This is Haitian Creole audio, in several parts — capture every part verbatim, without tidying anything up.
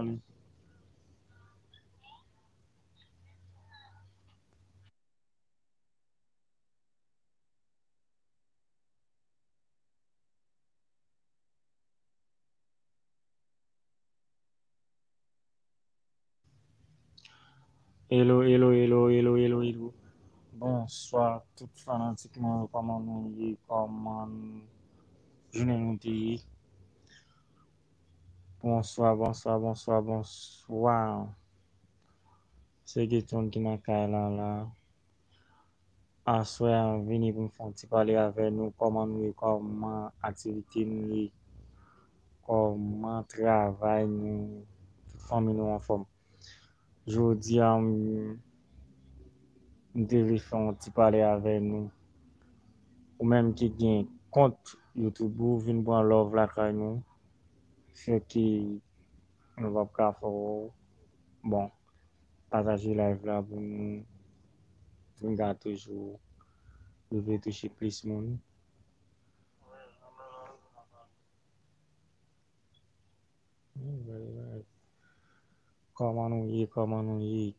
li. Hello, hello, hello, hello, hello, hello. Bonswa tout fanatik mwen, kòman nou ye, kòman jounen nou te ye? Bonswa, bonswa, bonswa, bonswa. Se Getron ki nan kay la la. Aswè a, m vini pou m fè yon ti pale avè nou, kòman nou ye, kòman aktivite nou ye, kòman travay nou, tout fanmi nou anfòm. Jodi a, m, m te vle fè yon ti pale avè nou. Ou menm ki gen kont YouTube ou, vin pran love lakay nou. Sèke nou p ap ka fè w. Bon, pataje live la pou nou, pou n ka toujou rive touche plis moun. Kòman nou ye, kòman nou ye?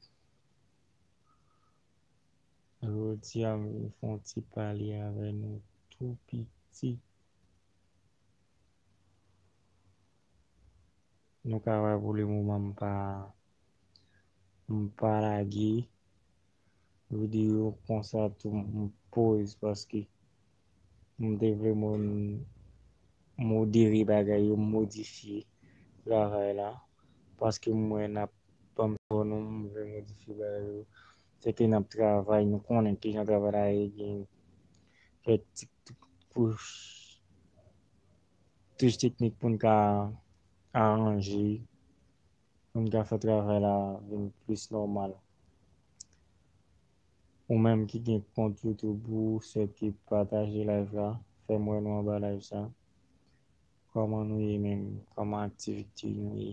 Jodi a, m vin fè yon ti pale avè nou tou piti. Nou ka wè pou le moman m pa, m pa lage videyo konsa tou, m poze paske m te vle mo-, modere bagay yo, modifye travay la. Paske m wè n ap ban m sipò nou, m vle modifye bagay yo. Se ke n ap travay, nou konnen kijan travay la ye, gen kèk ti, ti touch, touch teknik pou n ka aranje, pou n ka fè travay la vin plis nòmal. Ou menm ki gen kont YouTube ou, sèke pataje live la, fè m wè nou anba live sa. Kòman nou ye menm? Kòman aktivite nou ye?